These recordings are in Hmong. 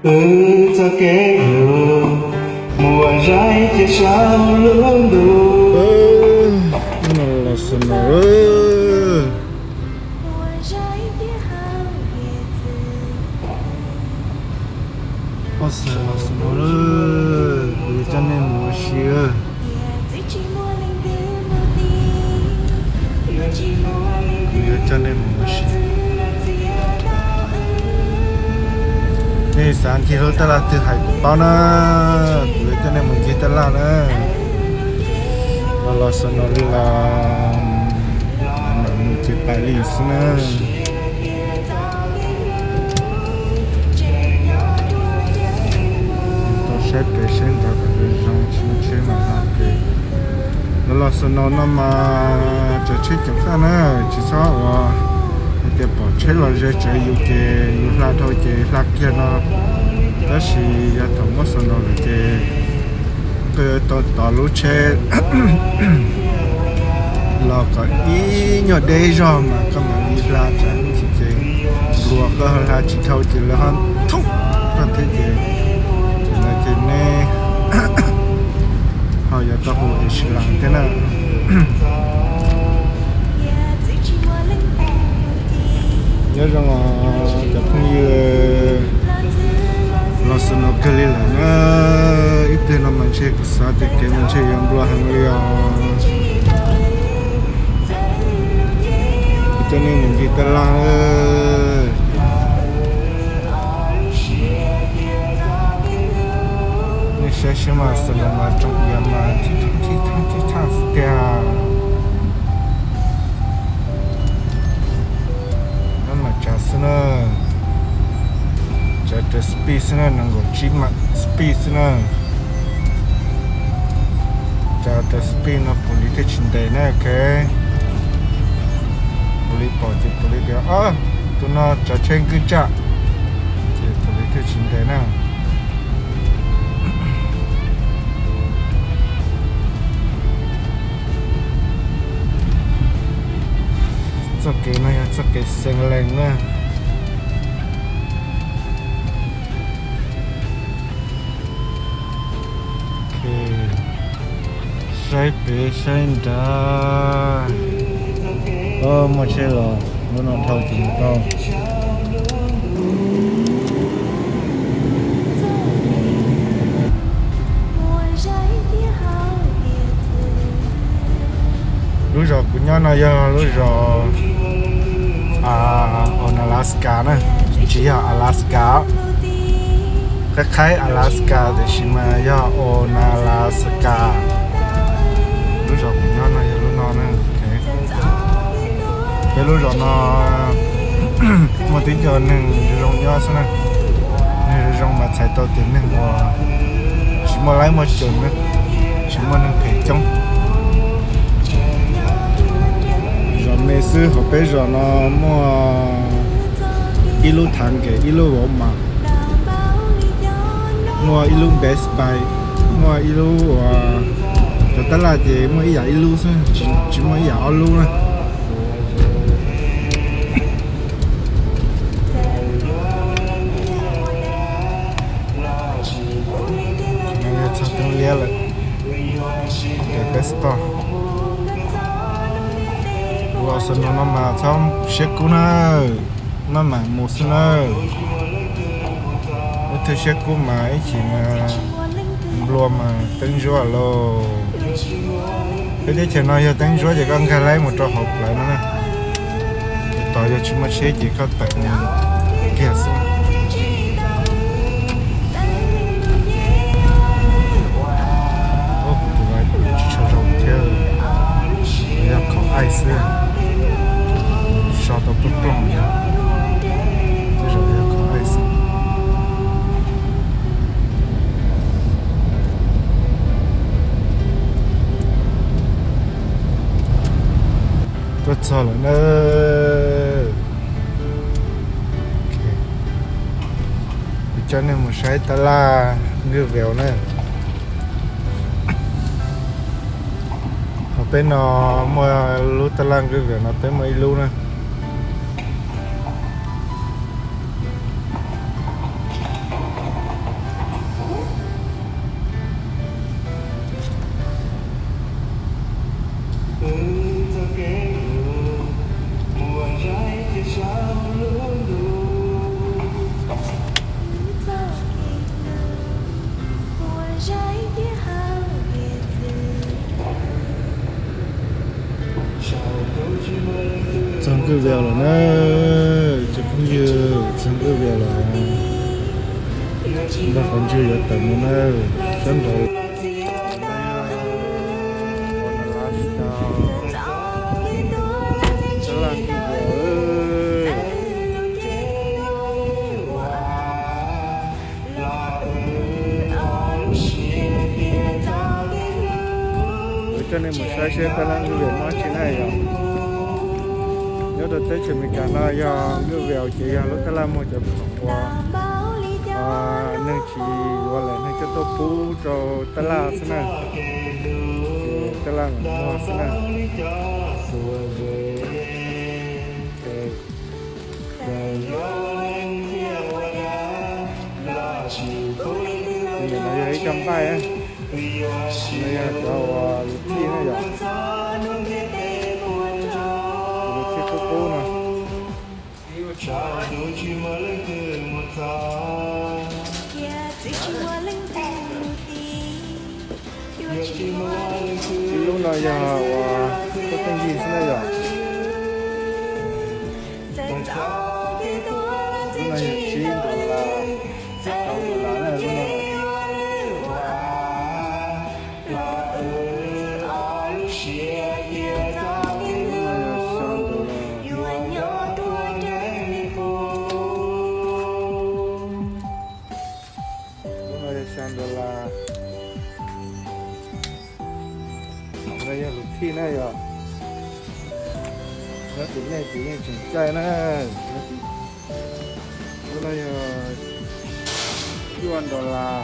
Wb txoj kev hlub mus ua zais cia saum lub ntuj. Los xwb no. Ua xwb los xwb no, kuv yuav coj nej mus ua si. Kuv yuav coj nej mus ua si. Nej xav ncig lub taj laj twg hais kuv paub na, kuv yuav coj nej mus ncig taj laj na. Los los xwb no li los, mam mus tsis pais li xwb na. Tau saib pem saib nrad kom zoo zoo tsis muaj tsheb mas hla kev. Los los xwb no no mas tsav tsheb ceev faj na, tsis txhob ua hais tias pom tsheb los ze tsawv yus ces yus hla dhau ces hla kiag no. Tab sis yog thaum muab xwb no lawm ces koj yuav tau tos lub tsheb los kom ib nyuag deb zog mas koj mam li hla tsam ib ntsis ces npluas koj hla tsis dhau ces lawv ho thoob koj thiab ces, ces lawv ces neb ho yuav tau hu ambulance thiab na. Nyob zoo os cov phooj ywg, los xwb no kawg li lawm na. Ib pliag no mas ntshe kuv xav tias kev mas ntshe yuav nplua heev li os. Kuv coj nej mus ncig taj laj. Nej saib seb mas xwb no mas tsoom iav mas thib thaj thib thaj xwb tiag. Nab mas tsav xwb na, tsav raws speed xwb na, nees nkaum tsib mas speed xwb na. Tsav raws speed no police thiaj tsis ntes na, ok. Police pom ces police tias, tus no tsav tsheb nkwj tsaj, ces police thiaj tsis ntes na. Txoj kev no yog txoj kev Xeev Lees na. Saib pem saib nrad. Muaj tsheb los lub no dhau ces mus tau. Lub zos kuv nyob no yog lub zos Onalaska na, tsis yog Alaska. Qab qhaib Alaska tiam sis mas yog Onalaska. Lub zos kuv nyob no yog lub no na. Peb lub zos no muaj tib co neeg zoo nyob xwb na. Neeg zoo zoo mas txhais tau tias neeg uas tsis muaj laib muaj coos na, tsis muaj neeg phem coob. Zos me xwb, hauv peb zos no muaj ib lub thav nkev, ib lub Walmart, muaj ib lub Best Buy, muaj ib lub uas cov tab laj ces muaj ib yam ib lub xwb, tsis muaj ib yam ob lub na. Txog teeb liab lawm, peb stop. Los xwb no no mas txhob siab kub na, maj mam mus xwb na. Ib tug siab kub mas ib chim mas nplua mas teeb ntsuab lauj. Peb teb chaws no yog teeb ntsuab ces koj nkag laib mus rau hauv plawv no na. Tos yog tsis muaj tsheb ces koj tawm mus kiag xwb. Tus tsis tshua zoo thiab, yog khaum aij xwb, so tau plooj plooj, tej zaum yog khaum aij xwb. Tuaj txog lawm na. Kuv coj nej mus saib tab laj Ngwj Veus na. Hauv peb no muaj lub tab laj Ngwj Veus no peb muaj ib lub na. Nkawd vias lawm na, cov phooj ywg, txog nkawd vias lawm. Nrog qhov ntswg yuav tawm mus na, sab nraud. Kuv coj nej mus saib seb tab laj nkawd vias mob tsi na yog. Nyob rau teb chaws Amelikas no yog nkawd vias ces yog lub tab laj muag cov khoom uas neeg tsis yuav lawm neeg coj tuaj pub rau tab laj xwb na. Ces tab laj mam muag xwb na. Nim no yog ib co nqaij, no yog cov uas yus thij na yom, yus thij qub qub no. Ib lub no yog uas tuaj pheej yig xwb na yom. Lub no yog tsib dollar, rau dollar na lub no. Lub no yog xya dollar. Lub no yog xya dollar. No yog lus thij na yom. Nyob tim nej ces yeej tseem caij na. Lub no yog cuaj dollar.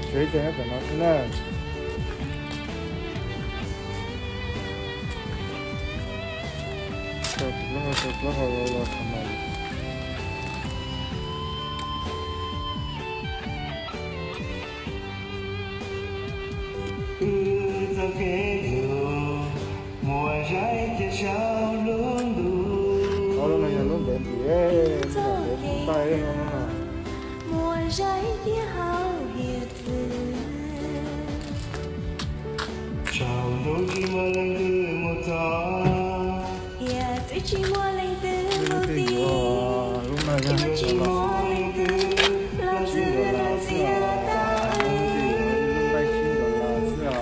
Tsev cai nyob pem no xwb na. Rau plaub hau, rau plaub hau los los qhov no. Ob lub no yog lub ntev ntim, ntev ntim npaij no na. Lub no yog tsib dollar xwb os, lub nqaij tsib dollar xwb os.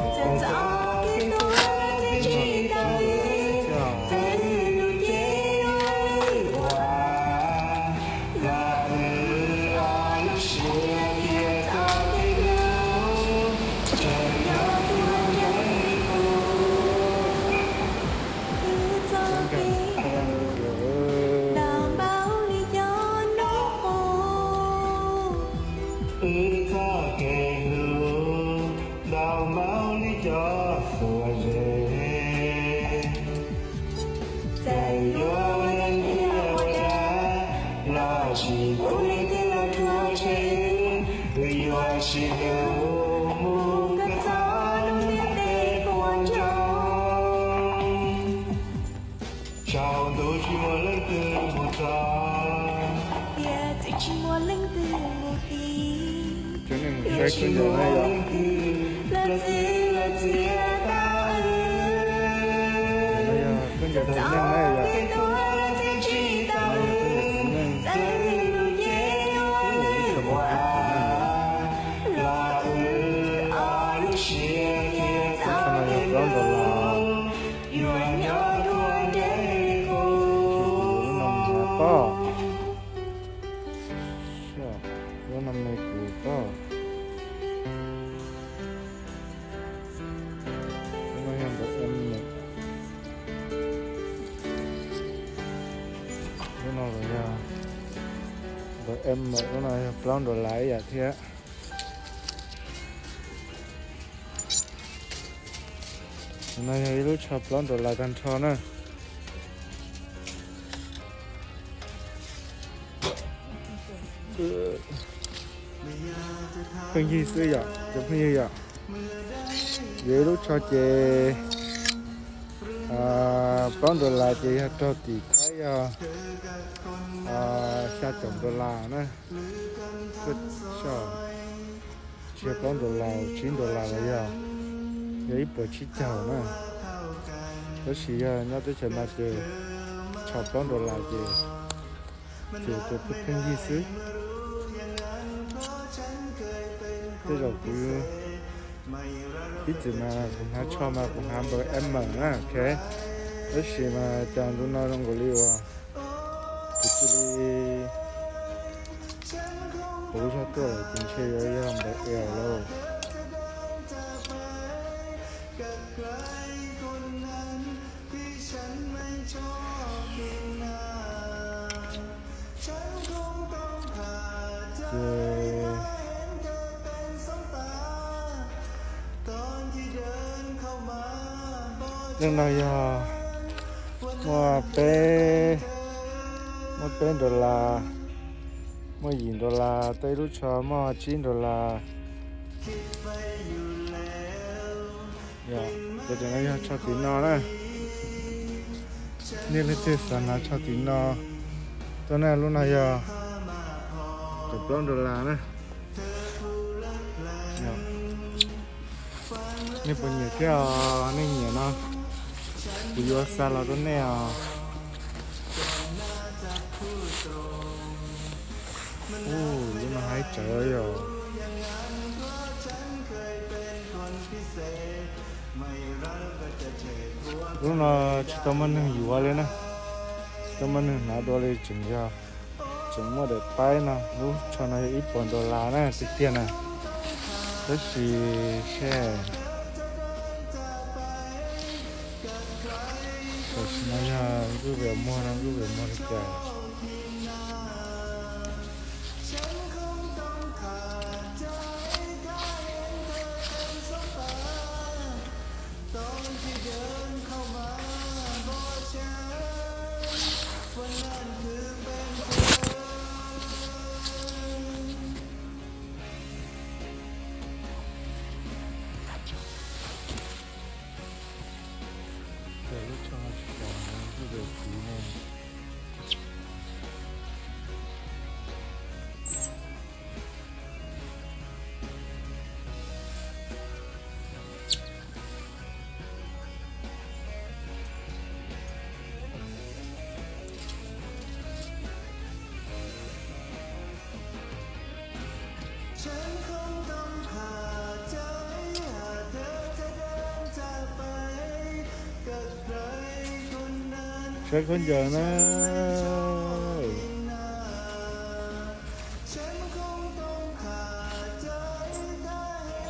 Wb txoj kev hlub ntau npaum li cov xuas zes. Txawm yuav leej twg ua dab los sis pub leej twg los rhuav tshem, wb yuav sib hlub mus kom txog lub ntiaj teb puas ntsoog. Tsaus ntuj tsis muaj leej twg mus txog, tiam sis tsis muaj leej twg mus tiv. Cov neeg mus saib khaub ncaws na yom. Lawv txwv lawv txiav tau wb, khaub ncaws txiv neej na yom. Txawm txhob kev tuag los txiav tsis tau wb, txawm lub nceeg yuav wb ua los wb ob lub siab thiaj txhob kev tuag, yuav nyob dua ntev li qub. Lub no me kuv pob. Lub no yog ntawm M. Lub no los yog ntawm M, lub no yog plaub dollar ib yam thiab. No yog ib lub tsho plaub dollar tag nrho na. Pheej yig xwb yom, cov phooj ywg yom. Yuav ib lub tsho ces plaub dollar ces yog raug tim Thaib yog Xya caum dollar na. Tsis yog plaub dollar, tsib dollar los yog, yog ib puas tsib caug na. Tab sis yog nyob teb chaws no ces tshaj plaub dollar ces ces tus pheej pheej yig xwb. Tej zaum kuv ib txwm mas kuv hnav tsho mas kuv hnav npaws M na, ok. Tab sis mas cas ntu no zoo nkaus li uas kuv cia li pauv zog tuaj lawm ces ntshe yuav yog npaws L lauj. Ces leej no yog muaj peb, muaj peb dollar, muaj yim dollar, tej lub tsho muaj tsib dollar. Yog, ces no yog tsho tim no na. Nej leej twg xav hnav tsho tim no tuaj na, lub no yog kaum plaub dollar na. Nej puas nyiam thiab os? Nej nyiam no kuv yuav xa los rau nej os. Ub, lub no haib tsawv yog. Lub no tsis tau muaj neeg yuav li na, tsis tau muaj neeg hnav dua li, tseem yog, tseem muaj daim paib no. Lub tsho no yog ib puas dollar na tiag tiag na, tab sis seb tam sim no yog nkuj vim muag no nkuj vim muag li cas. Lub tsho no tsis tas, lub vim txiv ne. Saib khaub ncaws na.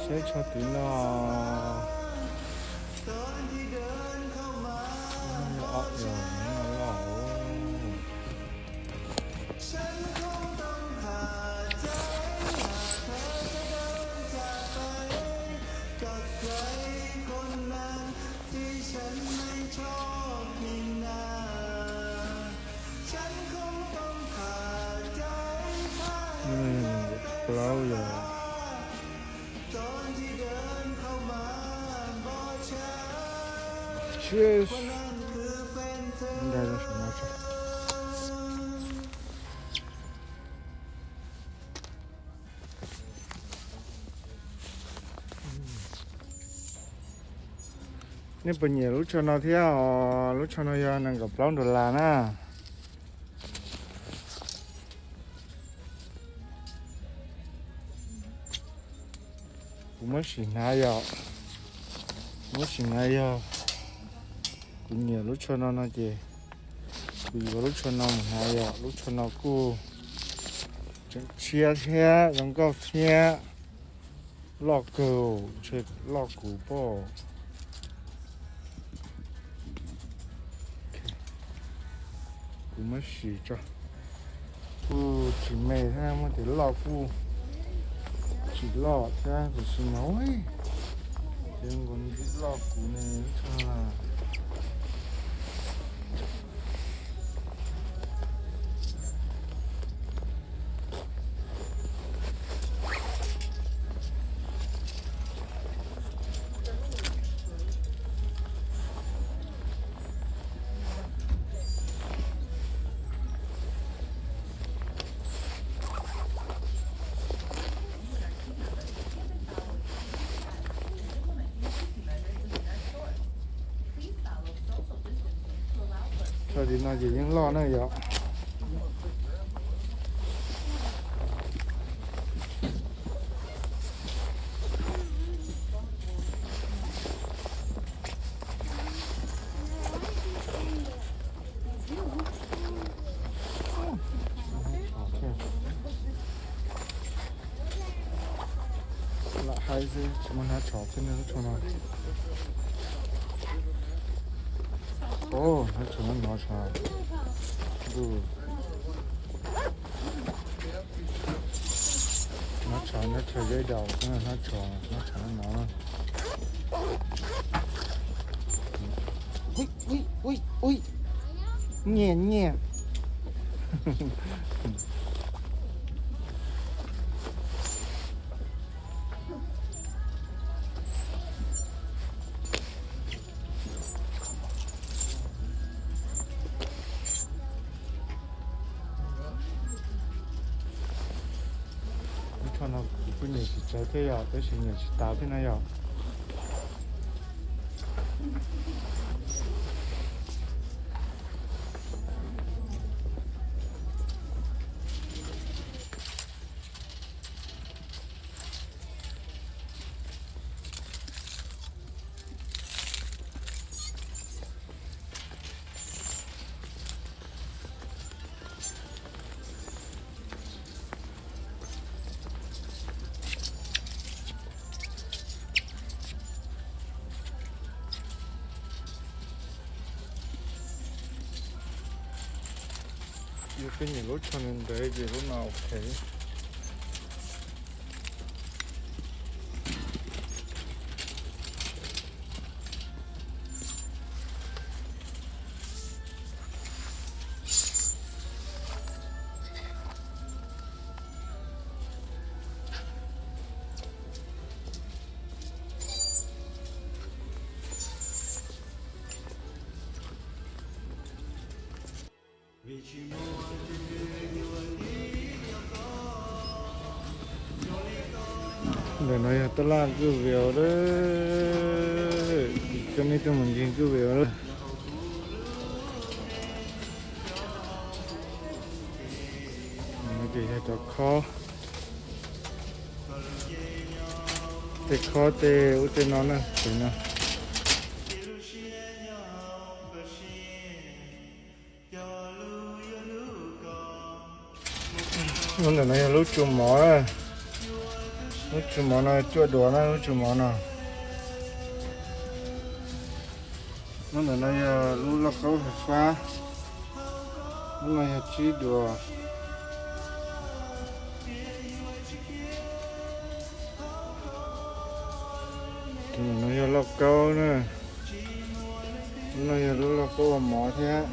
Saib tsho tim no. Plaub yog. Nej puas nyiam lub tsho no thiab os? Lub tsho no yog nees nkaum plaub dollar na. Kuv muab sim hnav yog, kuv muab sim hnav yog kuv nyiam lub tsho no no ces kuv yuav lub tsho no mus hnav yog lub tsho no kuj tseem tshiab thiab zoo nkauj thiab loj kawg, ntshe loj kuv pob. Kuv muab sim tso. Kuj tsis me thiab, muab tias loj kuj tsis loj thiab, tiam sis mas ces nkaus ntxim loj kuv ne. Li no ces yeej loj na yom. Lam hais xwb tsis muaj hnab tshov thiab lub tsho no. Hnab tshov no no tshov. Hnab tshov, hnab tshov zeb daus, hnab tshov, hnab tshov no no. Ui, ui, ui, ui. Nyiam, nyiam. Lub tsho no kuv kuj nyiam tsis tsawg thiab yom, tab sis nyiam tsis tas thiab na yom. Yog peb nyiam lub tsho ntawd ces lub no ok. Ntawm no yog tab laj kuj vim lawm, coj nej tuaj mus ncig kuj vim lawm. Ces yog cov khob, tej khob tej ub tej no na, tus no. Lub ntawm no yog lub tsu mov na, lub tsu mov no cuaj duas na, lub tsu mov no. Lub ntawm no yog lub lauj kaub fais fab, lub no yog tsib duas. Lub no yog lauj kaub na, lub no yog lub lauj kaub ua mov thiab.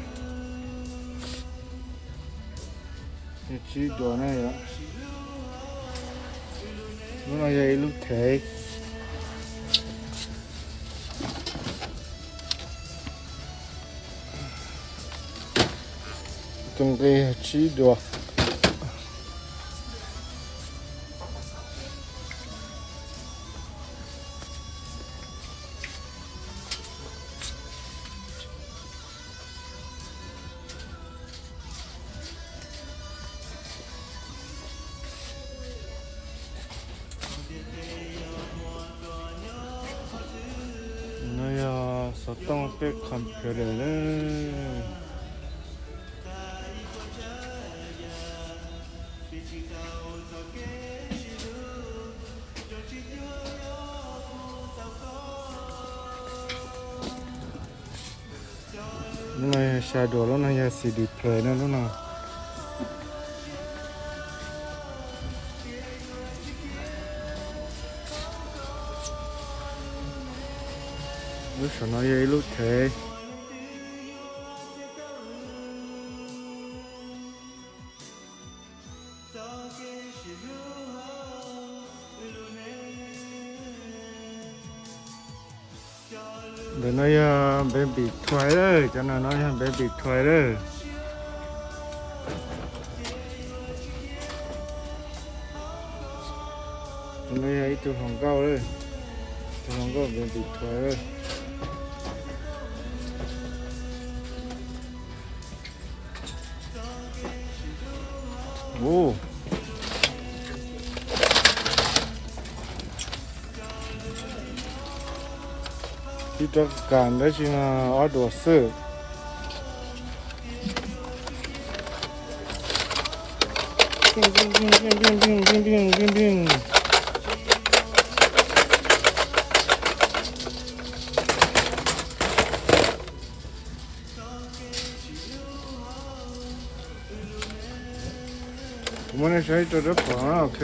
Yog tsib duas na yom. Lub no yog ib lub thev. Tus nqi yog tsib duas. No yog xov tooj tej computer na. Lub no yog xya duas, lub no yog C D player na lub no. Lub saum no yog ib lub thev. Ntawm no yog baby toy lawm, cov no no yog baby toy lawm. Tus no yog ib tug hluas nkauj lawm, tus hluas nkauj baby toy lawm. Ub, tib rab kas dab tsi no, ob duas xwb. Kuv muab nej saib rau rab phom na, ok.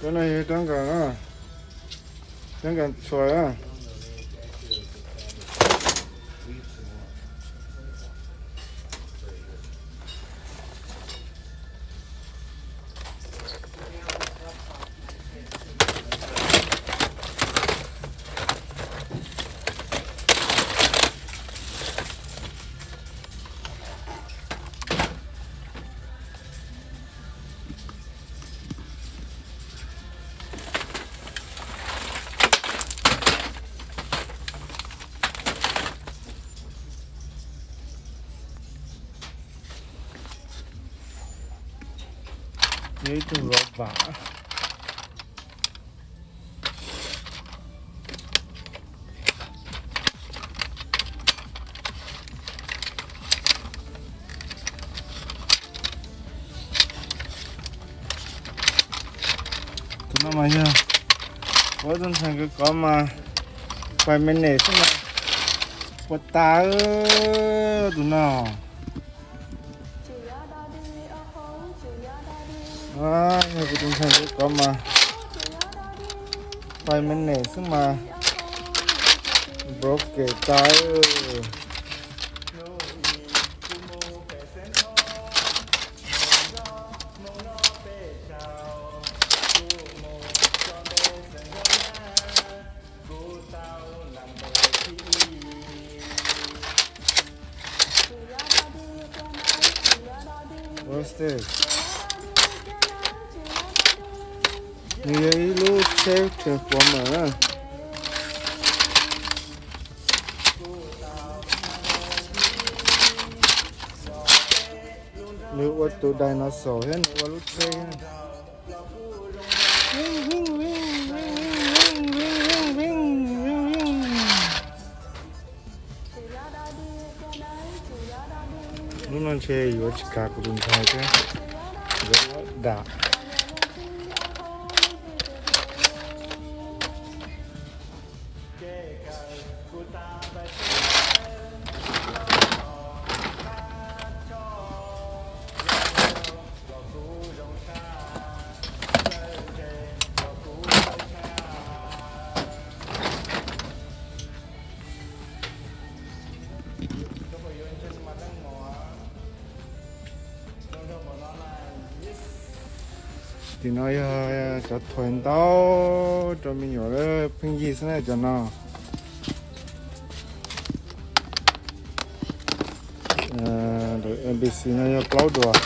Rab no yog rab nkas, rab nkas txhua na. Yog ib tug lov vam. Tus no mas yog ua tus ntxhais kawg kov mas, five minutes xwb mas puas tas tus no. Yog kuv tus ntxhais kawg kov mas, five minutes xwb mas broke tas. What's this? Nws yog ib lub tsheb transformer na. Nws ua tus dinosaur thiab nws ua lub tsheb. Lub no ntshe yuav tsis kam kuv tus ntxhais thiab, yuav muab dam. Tim no yog cov thuav ntau rau me nyuam pheej yig xwb na cov no. N P C no yog plaub duas.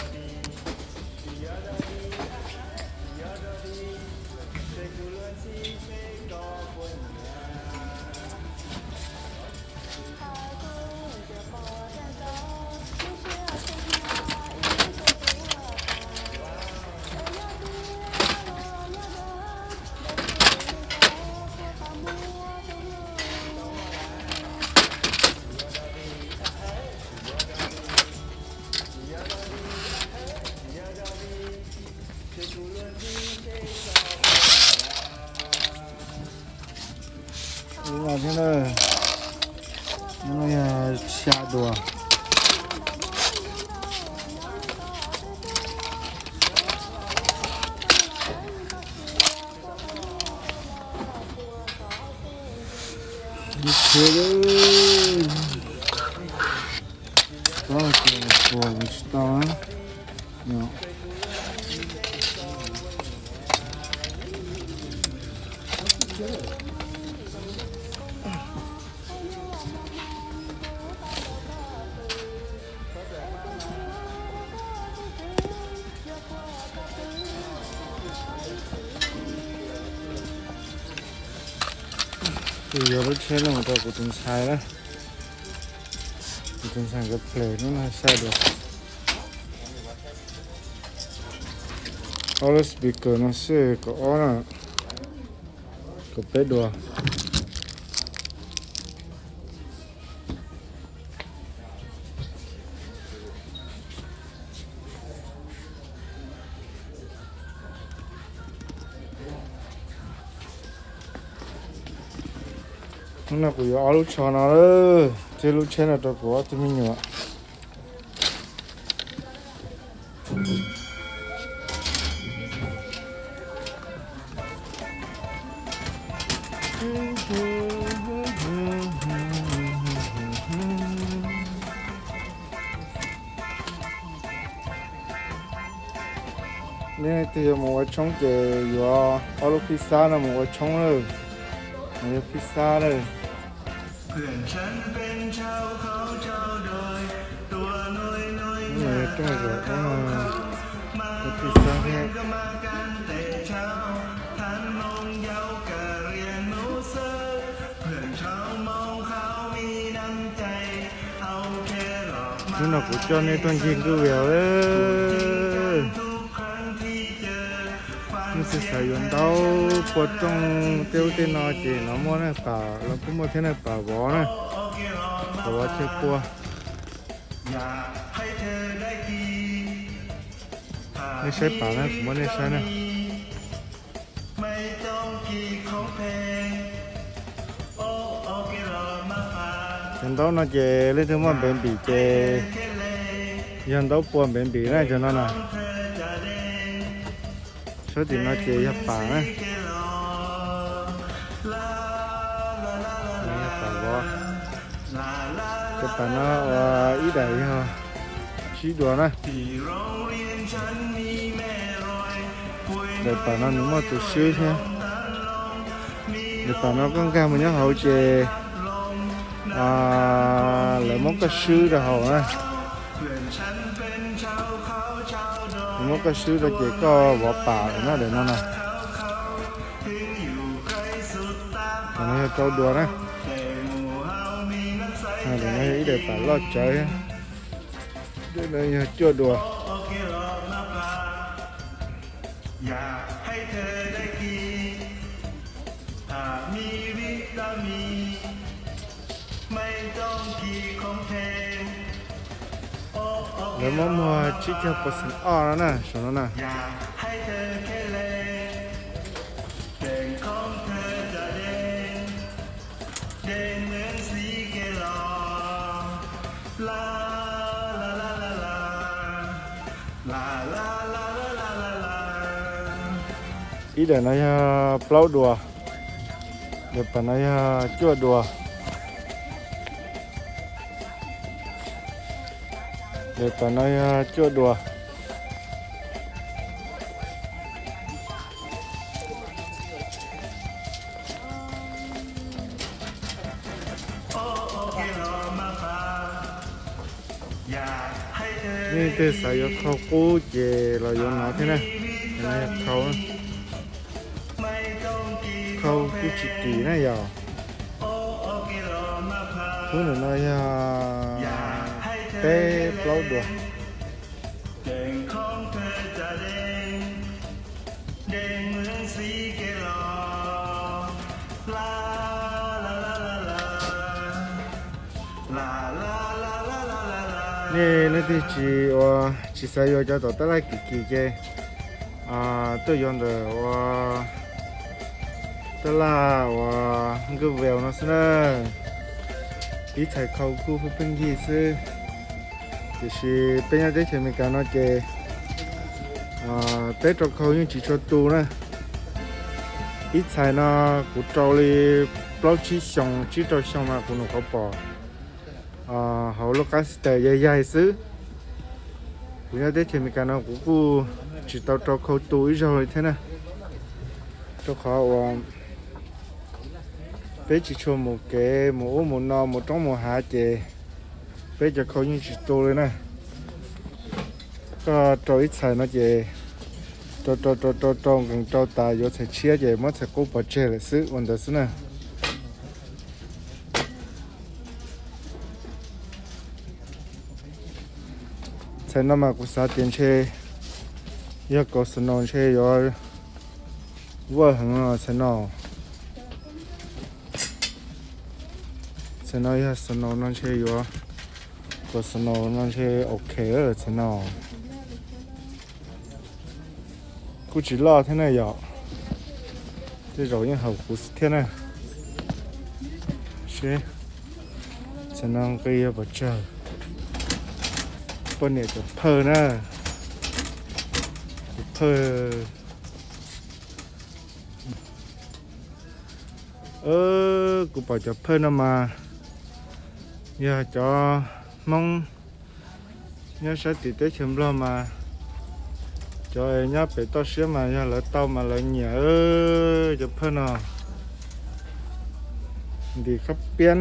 Ib no thiab na, no yog xya duas. Ib txhia, tsis tau. Yuav lub tsheb no mus rau kuv tus ntxhais na. Kuv tus ntxhais nkawd ples hnub no sai dua. Ob lub speaker no xwb kaum ob na, kaum peb dua. Hnub no kuv yuav ob lub tsho no lawm, thiab lub tsheb no rau kuv ob tug me nyuam. Nej leej twg yuav mus ua tshoob ces yuav ob lub phij xab no mus ua tshoob lawm. Mus yog phij xab lawm. Mus yog rooj zaum ub no, yog phij xab thiab. Hnub no kuv coj nej tuaj ncig nkuj vias. Nej twg xav yuav ntaub pua rooj tej ub tej no ces no muaj na, pam los kuj muaj thiab na, pam vov na, pam vov chaw pua. Nej saib pam na, kuv muab nej saib na. Cov ntaub no ces leej twg muaj npev npim ces yog ntaub pua npev npim na cov no na. Sab tim no ces yog pam na. Yog pam vov. Cov pam no ua ib daim yog tsib dua na. Daim pam no nws muaj tus swb thiab. Daim pam no koj nkag mus nyob hauv ces lawv muab koj swb rau hauv na. Lawv muab koj swb rau ces koj vov pam lawm na, daim no na. Daim no yog rau dua na. Daim no yog ib daim pam loj tsawv. Daim no yog cuaj dua. Lawv muab muag tsib caug percent off no na, saum no na. Ib daim no yog plaub dua. Daim pam no yog cuaj dua. Daim pam no yog cuaj dua. Nej leej twg xav yuav khau qub ces los yuav no thiab na. No yog khau, khau kuj tsis kim na yog. Khub ntawm no yog peb plaub dua. Nej leej twg tsis ua, tsis xav yuav cov tom tab laj kim kim ces tuaj yuav ntawm ua tab laj uas Nkauj Veu no xwb na. Ib txhais khau kuj pheej pheej yig xwb. Tiam sis peb nyob teb chaws Amelikas no ces peb rau khau yeej tsis tshua tu na. Ib txhais no kuv rau li plaub tsib xyoo, tsib rau xyoo mas kuv nyuam qhuav pom hauv lub qab xib taws yaig yaig xwb. Kuv nyob teb chaws Amelikas no kuv kuj tsis tau rau khau tu ib zaug li thiab na. Rau qhov uas peb tsis tshua mus kev mus ub mus no mus roob mus hav ces peb cov khau yeej tsis tu li na. Koj rau ib txhais no ces rau rau rau rau rau nkees rau tas yuav txhais tshiab ces muab txhais qub pov tseg lawm xwb ua ntawd xwb na. Thaum no mas kuv xav tias ntshe yog kaus snow ntshe yuav vaj heev no txhais no. Txhais no yog snow no ntshe yuav, kaus snow no ntshe ok txhais no. Kuj tsis loj thiab na yom, tej zaum yeej haum kuv thiab na. Seb txhais no nqi yog pes tsawg. Poj niam cov phawj na, cov phawj. Kuv pom cov phawj no mas yog cov Hmoob nyob sab tim teb chaws Nplog mas, cov nyob pem toj siab mas yog lawv tau mas lawv nyiam cov phawj no. Ntim khab piab,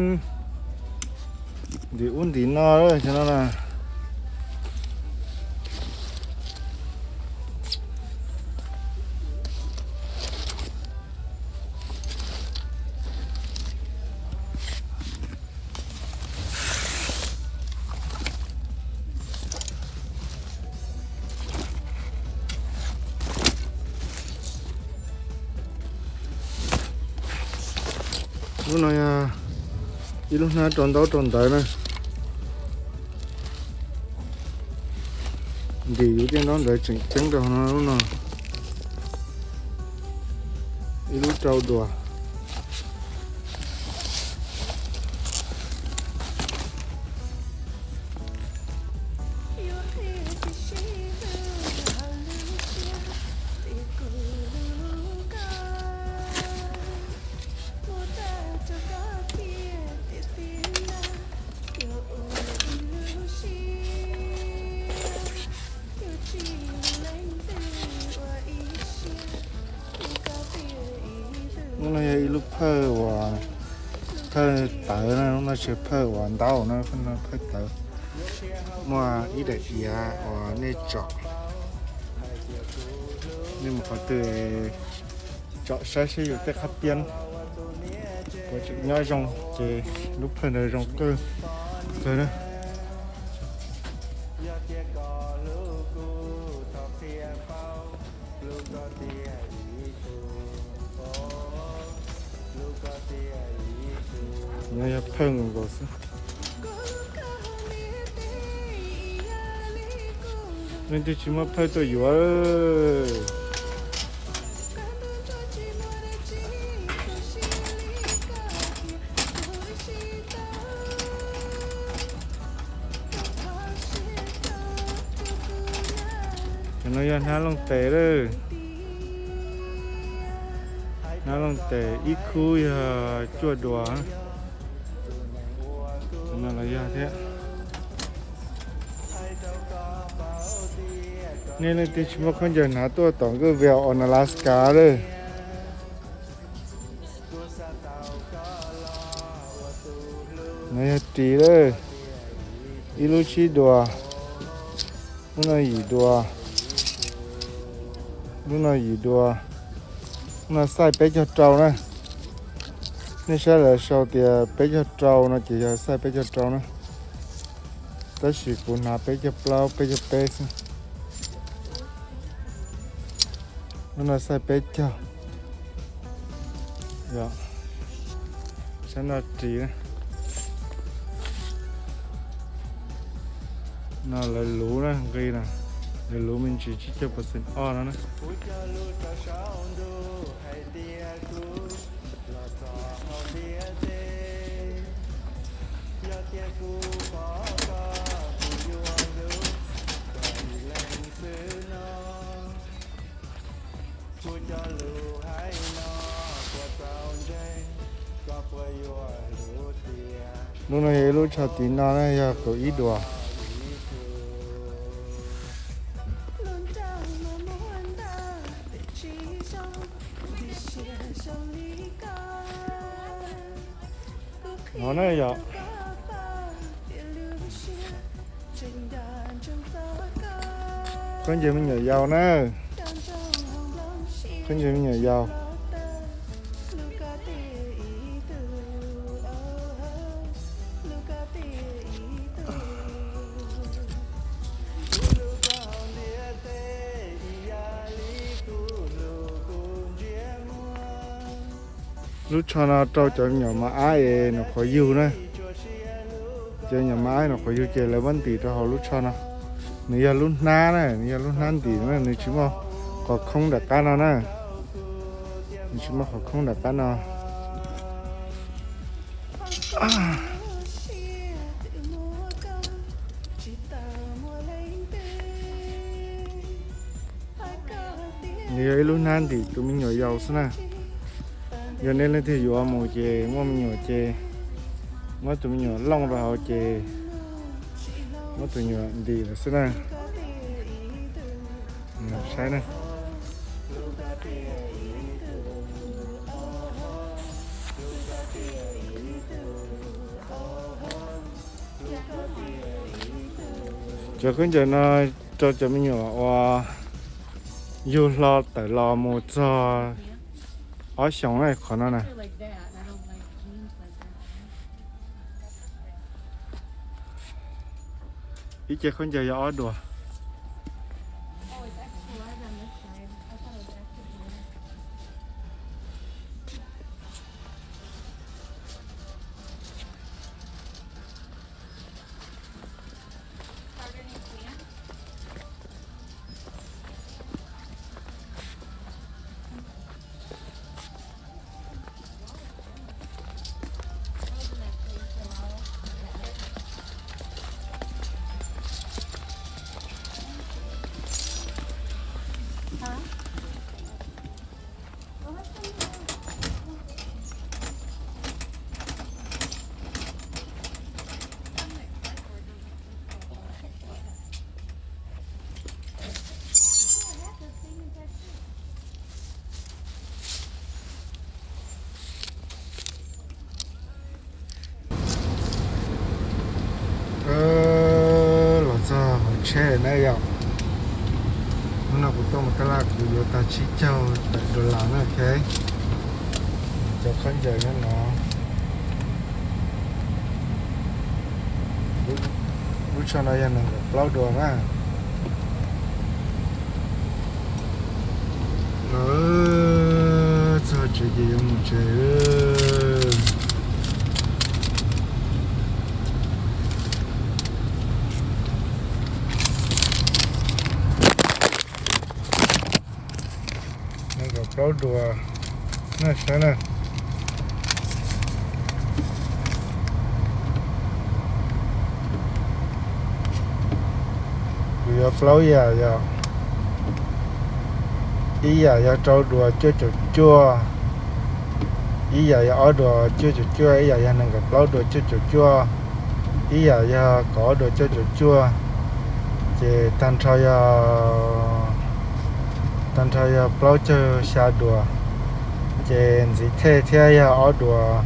ntim ub ntim no xyov no na. Lub no yog ib lub hnab rau ntaub rau ntawv na. Ntim yus tej ntaub ntawv tseem ceeb rau no lub no. Ib lub rau duas. Lub no yog ib lub phawj uas phawj tawv na, lub no tsis phawj uas ntaub na, phawj tawv. Muaj ib daim iav uas nej tsom, nej mus qhov twg tsom saib seb yus tej khab piab puas tseem nyob zoo ces lub phawj ntawd zoo kawg kawg na. No yog phawj nkaus xwb. Leej twg tsis muaj phawj tuaj yuav. Cov no yog hnab looj tes lawm. Hnab looj tes ib khub yog cuaj duas. Cov no los yog thiab. Nej leej twg tsis muaj khaub ncaws hnav tuaj tom Good Will Alaska lawm. No yog ris lawm, ib lub tsib duas, lub no yim duas, lub no yim duas, lub no xais peb caug rau na. Nej saib lawv sau tias peb caug rau no ces yog xais peb caug rau na, tab sis kuv hnav peb caug plaub peb caug peb xwb. Lub no xais peb caug. Sab no ris na. No lawv luv na, nqi na, lawv luv me ntsis tsib caug percent off no na. Lub no yog ib lub tsho tiv no na, yog kaum ib duas. No na yog khaub ncaws me nyuam yaus na, khaub ncaws me nyuam yaus. Lub tsho no rau cov me nyuam mos ab es nws qhuav yug na. Cov me nyuam mos ab nws qhuav yug ces lawv muab ntim rau hauv lub tsho no. Nws yog lub hnab na, nws yog lub hnab ntim na, nws tsis muaj qhov khoob nram qab no na. Nws tsis muaj qhov khoob nram qab no. Nws yog ib lub hnab ntim tus me nyuam yaus xwb na. Yog nej leej twg yuav mus ces muaj me nyuam ces muab tus me nyuam looj rau hauv ces muab tus me nyuam ntim lawm xwb na. Saib na. Cov khaub ncaws no rau cov me nyuam uas yug hlo tawm los mus txog ob xyoos na, qhov no na. Ib ce khaub ncaws yog ob duas. Los txog hauv tsheb na yom. Hnub no kuv tuaj mus tab laj kuv yuav tag tsib caug tawm dollar na, ok. Cov khaub ncaws nyob no. Lub tsho no yog nees nkaum plaub duas na. Txog tsev ces yuav mus tsev. Nees nkaum plaub duas na, saib na. Kuv yuav plaub yam yom. Ib yam yog rau duas cuaj caum cuaj, ib yam yog ob duas cuaj caum cuaj, ib yam yog nees nkaum plaub duas cuaj caum cuaj, ib yam yog kaum ob duas cuaj caum cuaj, ces tag nrho yog, tag nrho yog plaub caug xya duas, ces ntxiv thej thiab yog ob duas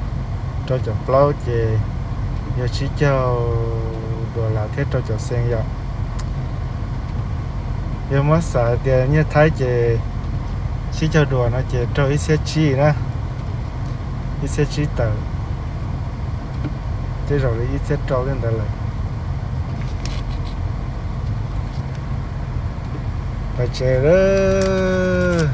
rau caum plaub ces yog tsib caug duas las thiab rau caum xees yom. Yog muab xav hais tias nyiaj Thaib ces tsib caug duas no ces raug ib txhiab tsib na, ib txhiab tsib tawm, tej zaum li ib txhiab rau tej ntawd lawm. Pais tsev lawm.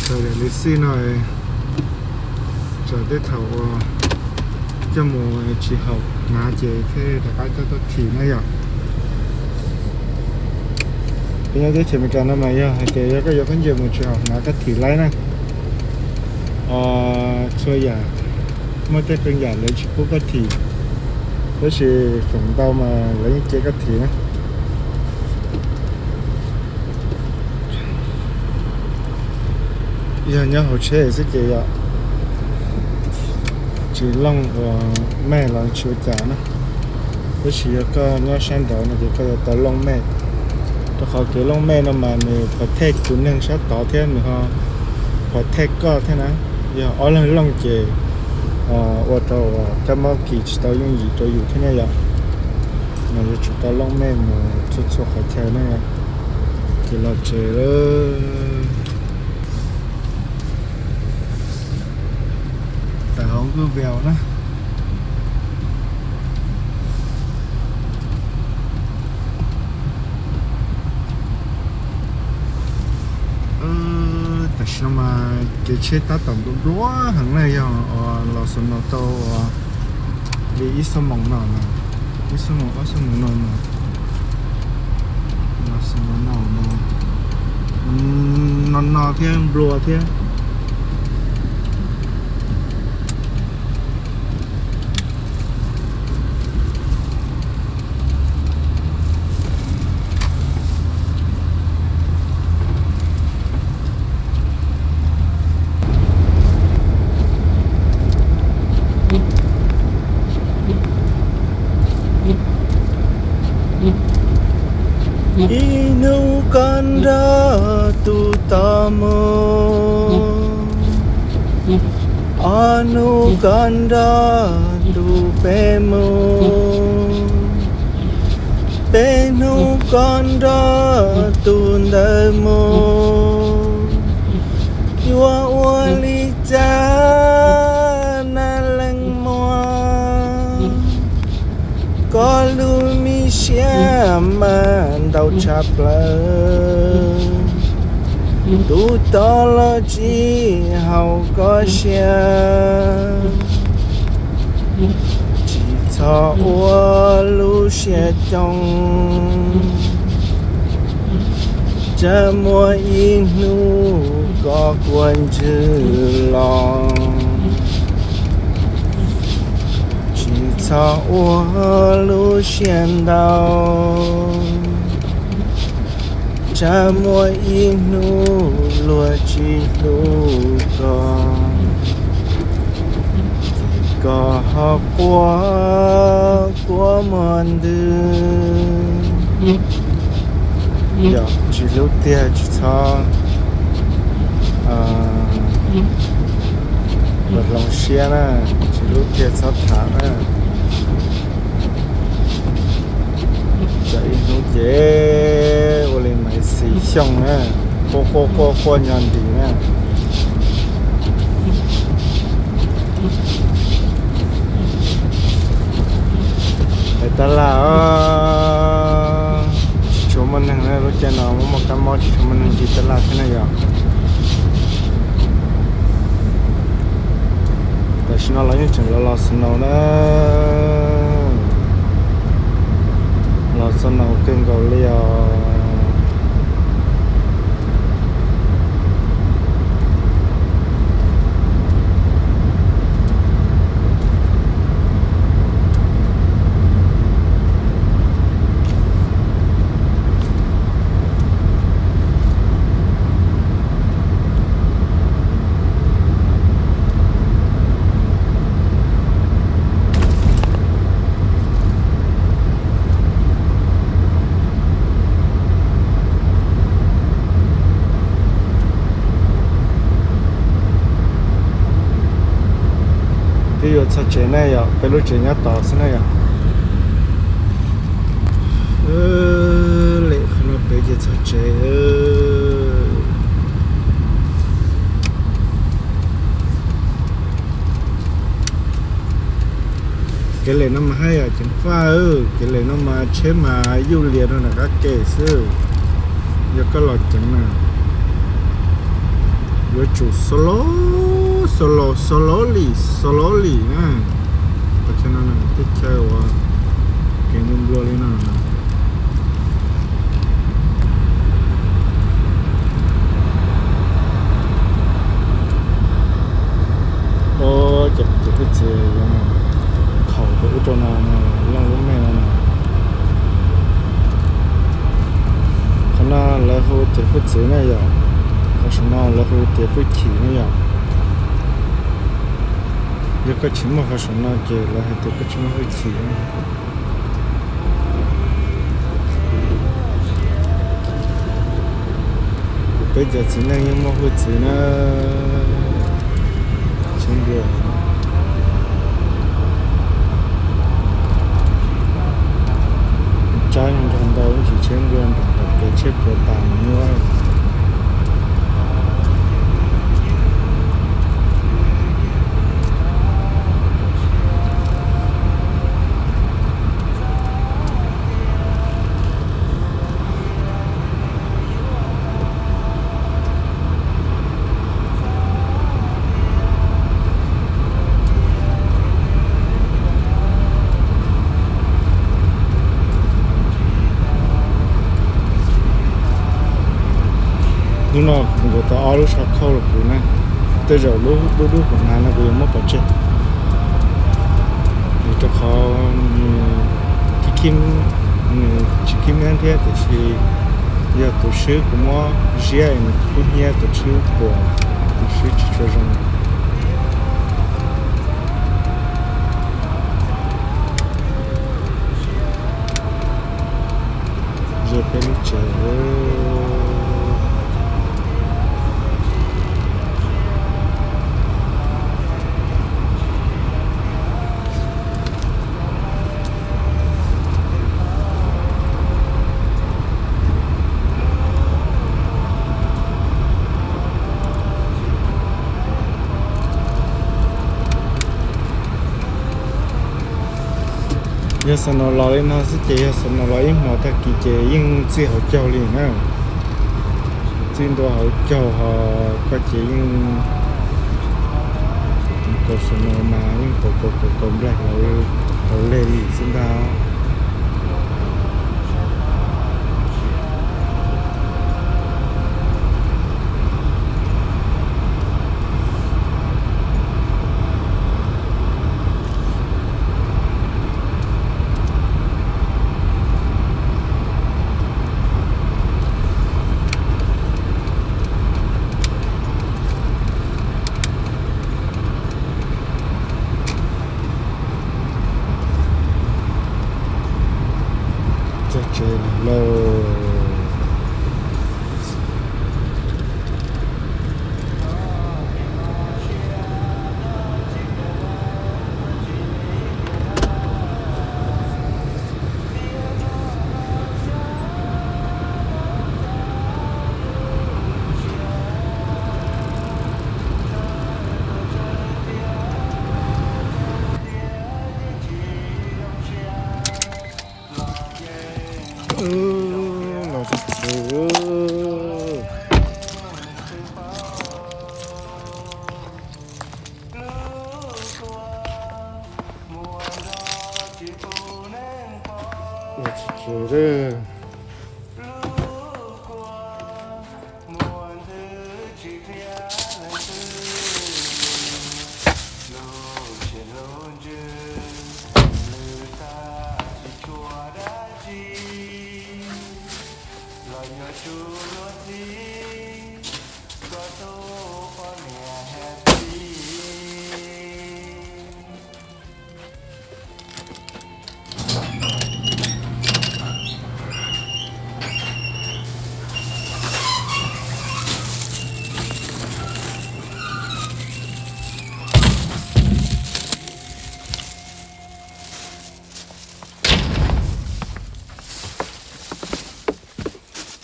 Txawm li xij no, txawm tej thaum uas coj mus tsis haum hnav ces thiaj rov qab coj tuaj thim na yom. Peb nyob teb chaws Amelikas no mas yog hais tias yog koj yuav khaub ncaws mus tsis haum hnav koj thim laib na. Txhua yam, muaj tej qee yam lawv tsis pub koj thim, tab sis feem ntau mas lawv yeej cia koj thim na. Yog nyob hauv tsheb xwb ces yom, tsis looj ua mej los tsis ua cas na. Tab sis yog koj nyob sab nraud no ces koj yuav tau looj mej, rau qhov kev looj mej no mas nws protect tus neeg sab tod thiab nws ho protect koj thiab na. Yog ob leeg looj ces ua rau kab mob kis tsis tau yooj yim rau yus thiab ne yom. Mas yuav tsum tau looj mej mus txhua txhua qhov chaw ne. Ces los tsev lawm. Tawm hauv Nkuj Vale na. No mas kev tsheb tab tom nplua nplua heev na, yog uas los snow tau uas li ib xuab moos no, ib xuab moos ob xuab moos no mas los snow no, no no thiab nplua thiab. Ib hnub koj nrog tus tod mus, ob hnub koj nrog tus pem mus, peb hnub koj nrog tus ntawd mus, yuav ua li cas na leej muam? Koj lub me siab mas ntau tshaj plaws, tus tod los tsis haum koj siab. Tsis txhob ua lub siab coob, tsam muaj ib hnub koj quaj ntswg los. Tsis txhob ua lub siab ntau, tsam muaj ib hnub luag tsis hlub koj, ces koj ho quaj quaj muaj ntws. Yog tsis hlub tiag tsis txhob ua hloov siab na, tsis hlub tiag txhob tham na. Tsam ib hnub ces ua li Maiv Xis Xyooj na, quaj quaj quaj quaj nyo nris na. Pem tab laj os, tsis tshua muaj neeg na, lub caij no muaj muaj kab mob tsis tshua muaj neeg nce tab laj thiab na yom. Tam sim no los yeej tseem los los snow na, los snow kawg nkaus li os. Twb yuav txog tsev ne yom, peb lub tsev nyob tod xwb ne yom. Lem qhov no pem ces txog tsev. Kev lem no mas haj yam ceev faj, kev lem no mas tsheb mas yuj lias rau nram qab ke xwb. Yog koj los ceev na, yuav tsum slow, slow, slowly, slowly na. Qhov chaw no teb chaws uas kev nplua nplua li no. Ces kuv tus hwj txiv khaum tus ub rau no, looj lub me no na. Qhov no lawv hu tias hwj txiv ne yom, qhov saum no lawv hu tias hwj chim ne yom. Yog koj tsis muaj qhov saum no ces lawv hais tias koj tsis muaj hwj chim. Kuv peb cov txiv neej yeej muaj hwj txiv na. Tsheb nplua, tsab nrog ntau ib ntsis tsheb nplua nram tom kev tsheb puav tas mus nyuaj. Hnub no kuv nkaus tau ob lub sab khauj los kuv na, tej zaum lub dub dub hauv na no kuv yuav muab pov tseg, vim rau qhov nws khib, nws tsis khib nab thiab, tiam sis yog tus swb kuv muab ziab nws kub hnyiab, tus swb puas, tus swb tsis tshua zoo. Ze peb lub tsev. Yog xa no los li no xwb ces yog xa no los ib hmos tag kis ces yeej txij hauv caug li na. Txij ntua hauv caug ho koj ces yeej kaus xa no mas yeej kaus kaus kaus nplaig hauv leg li xwb ntag. Txog tsev lawm lauj. Los tsis tshwm. Los tsis tshwm.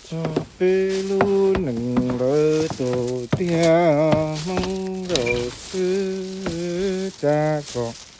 Txog peb lub nees lawv tus tiag Hmoob nkaus xwb cas kom